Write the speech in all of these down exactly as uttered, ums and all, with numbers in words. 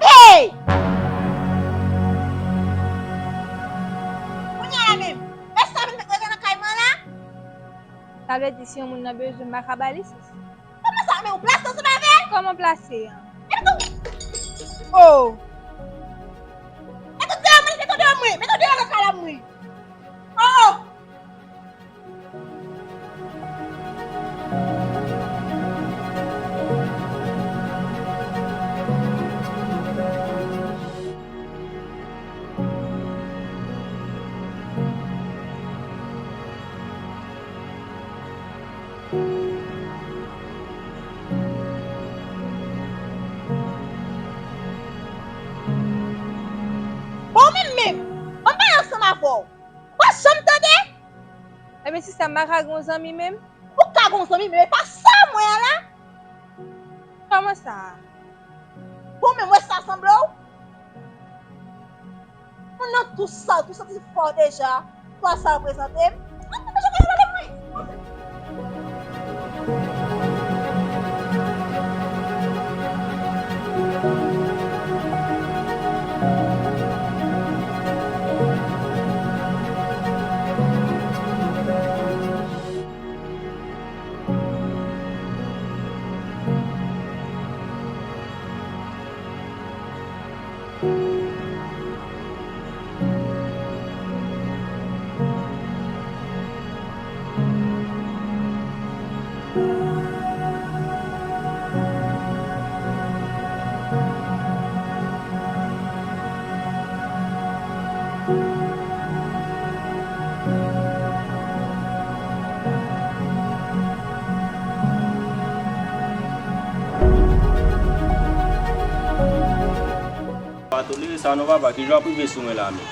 Hey! Kounye a la menm, e sa vin fèk rete nan kay mwen la? Sa vle di si yon moun nan bezwen m, m pa ka ba li, sis? Kòman sa? Men ou plase ansanm avè l? Kòman plase an? Epi tou, oh! Mete w deyò mwen, mete w deyò mwen, mete w deyò nan kay la mwen. Oh! Bon, menm menm, ban m pale ansanm avè w. Ou pa janm tande? Ebyen, sista, m pa ka gen yon zanmi menm? Ou ka gen yon zanmi, men e pa sa mwen an la. Kòman sa? Bon, men mwen sa sanble w? Ou nan tou sa, tou santi fò deja. Fò sa reprezante m. An, mwen pa janm gade mwen. Pa tolere sa non papa, ki jan w ap rive sou mwen la menm?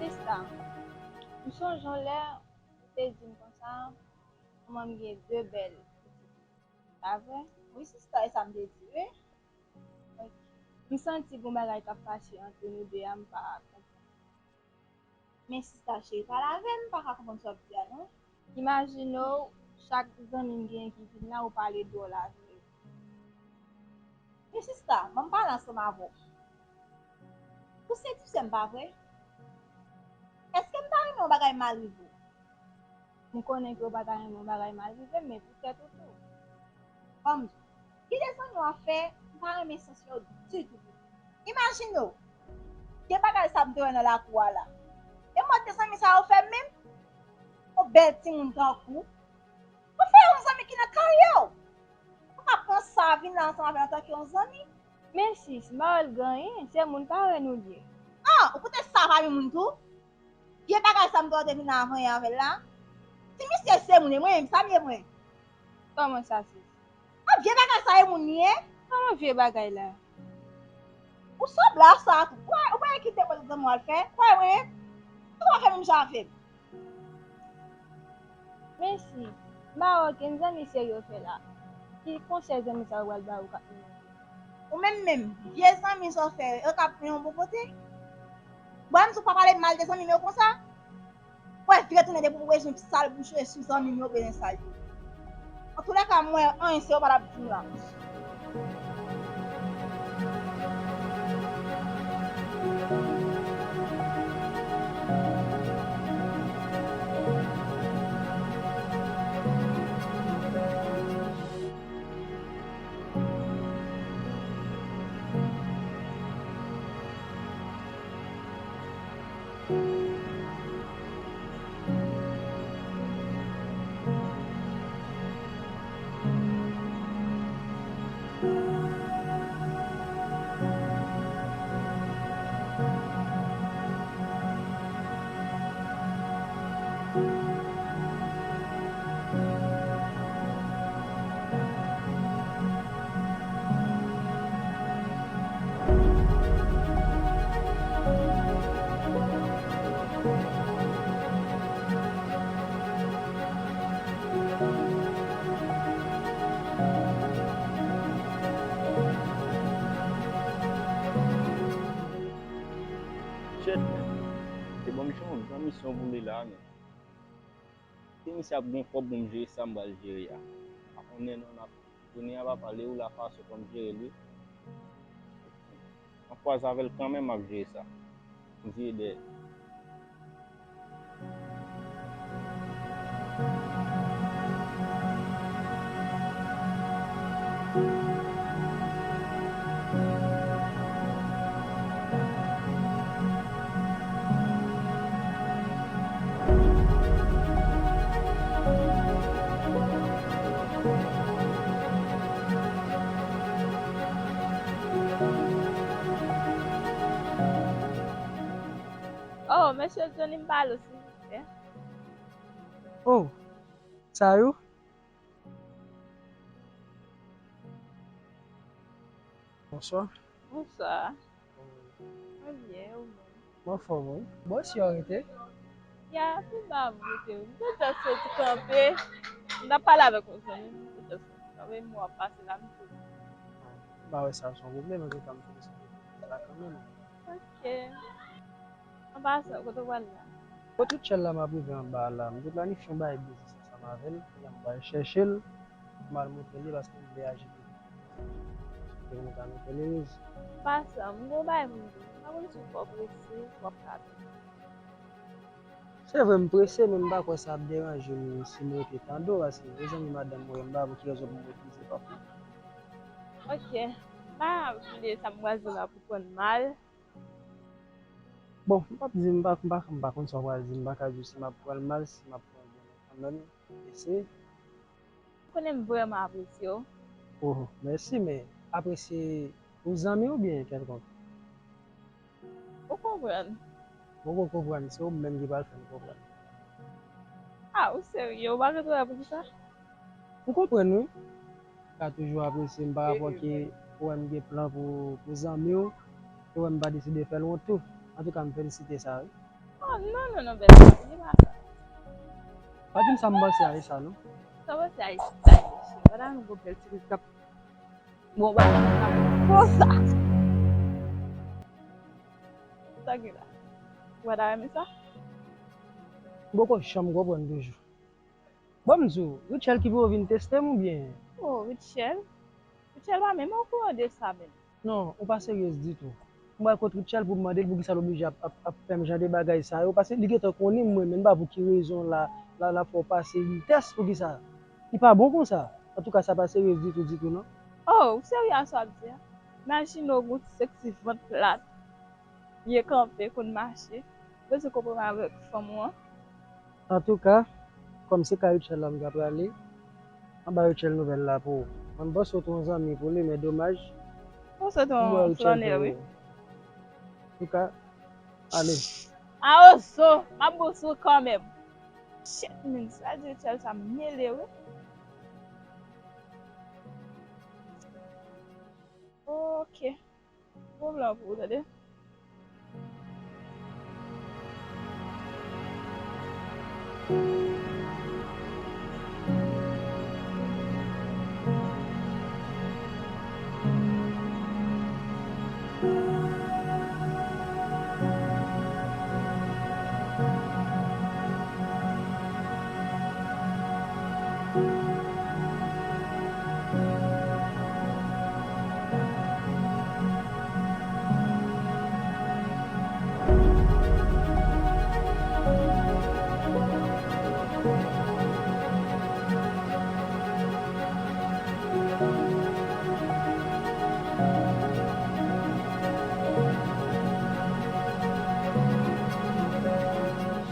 Sista, m sonje yon lè ou te di m konsa, manman m gen de bèl pitit. Pa vre? Wi, sista, e sa m te di, wi. Ok. M santi gon bagay k ap pase antre nou de a, m pa konprann. Men sista cheri, pale avè m, m pa ka konprann sa w ap di a non. Imajine w, chak zanmi m genyen ki vin la, ou pale dwòl avè yo. Men sista, ban m pale ansanm avè w. Ou se ti sè m, pa vre? Èske m ta renmen yon bagay mal rive w? M konnen ke w pa ta renmen yon bagay mal rive m, men pou tèt ou tou. Ban m di w, gen de zanmi w ap fè, m pa renmen sans yo ditou. Imajine w, gen bagay sa m te wè nan lakou a la. E mòd de zanmi sa yo fè m menm? Yon bèl timoun tankou w. Ou fè yon zanmi ki nan karyè w. Ou pa pran sa vin la ansanm avè l antanke yon zanmi. Men sis, m pa wè l gen anyen, se moun parèy nou l ye. Ah, ou pote sa pami moun tou? Vye bagay sa m te wè w te vin la anvan yè avè l la. Si misye se moun, e mwen menm, sa m ye mwen? Kòman sa sis? Ah, vye bagay sa e moun li ye? Kòman vye bagay la? Ou sanble a sa tou. Ou pa, ou pa kite kote zanmi w al fè? Ou pa wè? Ou pa fè menm jan avè m. Men si, m pa wè okenn zanmi serye w fè la. Ki konsèy zanmi sa yo pral ba ou k ap mennen w? Ou menm menm, vye zanmi sa w fè yo, yo k ap mennen w bon kote? Bon, m di w pa pale mal de zanmi m yo konsa? Ou wè vire tounen depi w bezwen sal bouch ou e sou zanmi m yo bezwen sal yo. Antoulèka, m wè anyen serye w pa t ap di m la. Shit, man. Se bon, m jan zanmi si yon boule la, men. Si misye ap gen kòb pou m jere sa m pral jere a. Pa konnen non, n ap tounen a pa pale ou la fason pou m jere li. M ap kwaze avè l kanmenm, m ap jere sa. M vire dèyè. Oh, mesye Johnny, m pale w, silvouplè. Oh, Sayou? Bonswa. Bonswa. Mwen byen, ou menm? Mwen anfòm, wi. Bò, si w rete? Ya, pi ba m rete, wi. M te just soti kanpe. M t ap pale avèk yon zanmi m, m te just soti kanpe, m wè w ap pase la, m te. M pa wè sa se yon pwoblèm, antouka, m felisite w la kanmenm. Ok. An pasan, kote w pral la? Kot Rutshelle la, m ap rive anba a la. M te planifye yon bagay biznis ansanm avè l. Kounye a m pral chèche l pou m al montre li paske m vle aji pi vit. Pou nou ka montre li riz. An pasan, m gon bagay pou m di w. M pa konn si w twò prese, w ap ka atann. Se vre, m prese, men m pa kwè sa ap deranje m si m rete tande w, paske vre zanmi madanm mwen, m pa wè pou ki rezon pou m refize pafwa. Ok. M pa vle sa m pral di w la pou pran l mal. Bon, m p ap di, m pa, m pa, m pa konn sa w pral di, m pa ka di w si m ap pran l mal, si m ap pran l byen, men kanmenm, eseye. Ou konnen m vrèman apresye w. Oh, mèsi, men apresye pou zanmi oubyen kèlkonk? Ou konprann? Mwen konn konprann, se ou menm ki pral fè m konprann. Ah, ou serye? Ou pa gen twò pou kisa? Ou konprann, wi. Ka toujou apresye m pa rapò ke ou wè m gen plan pou, pou zanmi w, e ou wè m pa deside fè l wont tou. Antouka, m felisite sa, wi. Oh, non, non, non, bèl zanmi, li pa sa. Pa di m sa m panse a, e sa, non? Sa w panse a, e sa, mesye. Gade yon gwo bèl ti kris k ap, bon, w ap konsa. Sa gen la. Ou pa ta renmen sa? M poko janm konprann toujou. Bon, m di w, Rutshelle ki pou vin teste m oubyen? Oh, Rutshelle? Rutshelle pa menm okouran de sa menm. Non, ou pa seryez ditou. M pral kot Rutshelle pou m mande l poukisa l oblije ap, ap, ap fè m jan de bagay sa yo, paske li gentan konnen m, mwen menm, m pa pou ki rezon la, la, la fè w pase yon tès, poukisa? Li pa bon konsa. Antouka, sa pa seryez ditou, ditou, non. Oh, ou serye a sa w ap di a? Imajine w gon ti seksi vant plat, byen kanpe, konn mache. Bezwen konprann avèk fanm ou an. Antouka, kòm se ka Rutshelle la m ka prale, m ap ba Rutshelle nouvèl la pou ou. Mwen, m panse w te yon zanmi pou li, men domaj. Ou se te yon flannè, wi. Antouka, ale. A ozo, m ap bouse w kanmenm. Shit, men, sa di Rutshelle sa mele, wi. Ok. Bon plan pou ou, tande.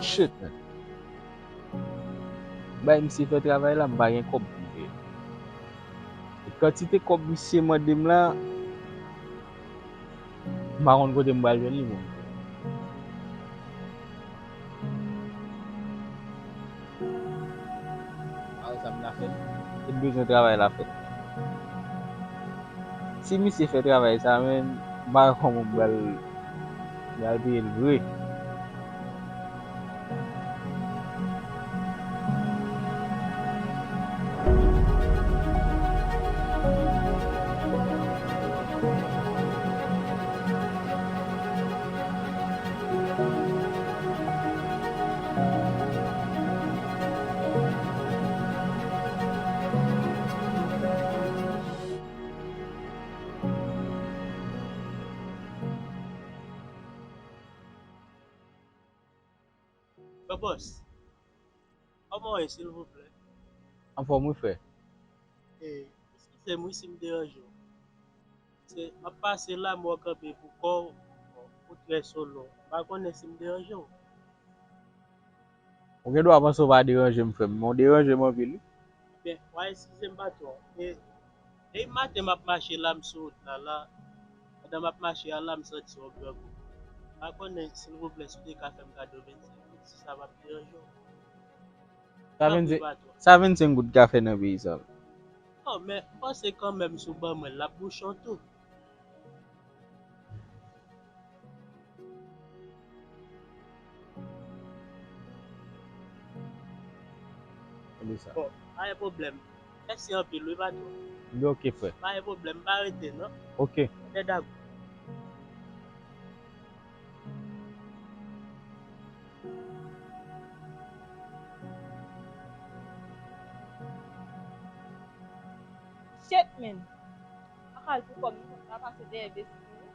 Shit, man. M bay misye fè travay la, m pa gen kòb pou m peye. E kantite kòb misye mande m la, m pa konn kote m pral jwenn li, menm. Pa wè sa m ta fè, m te bezwen travay la fèt. Si misye fè travay sa, men, m pa wè kòman m pral, pral peye l vre. Yo, bòs, kòman w ye, silvouplè? Anfòm, wi, frè. E, eskize m, wi, si m deranje w. Se, m ap pase la, m wè w kanpe pou kò w, ou trè solo. M pa konnen si m deranje w. Ou gen dwa panse w pa deranje m, frè m, men w deranje m anpil, wi. Byen, w a eskize m, patwon. E, depi maten m ap mache la, m sou wout la, la. Pandan m ap mache a la, m santi yon grangou. M pa konnen, silvouplè, si w te ka fè m kado vennsenk goud, si sa p ap deranje w. Sa vennsenk, sa vennsenk goud ka fè nan peyi sa? Oh, men m panse kanmenm si w ban mwen l, l ap bouche yon tou. Bon, pa gen pwoblèm. Mèsi anpil, wi, patwon. Li oke, frè. Pa gen pwoblèm, pa rete, non. Oke. Mèt Dagou. Shit, man. Ak al pou kòb nou konn sa pase dèyè vesti wi.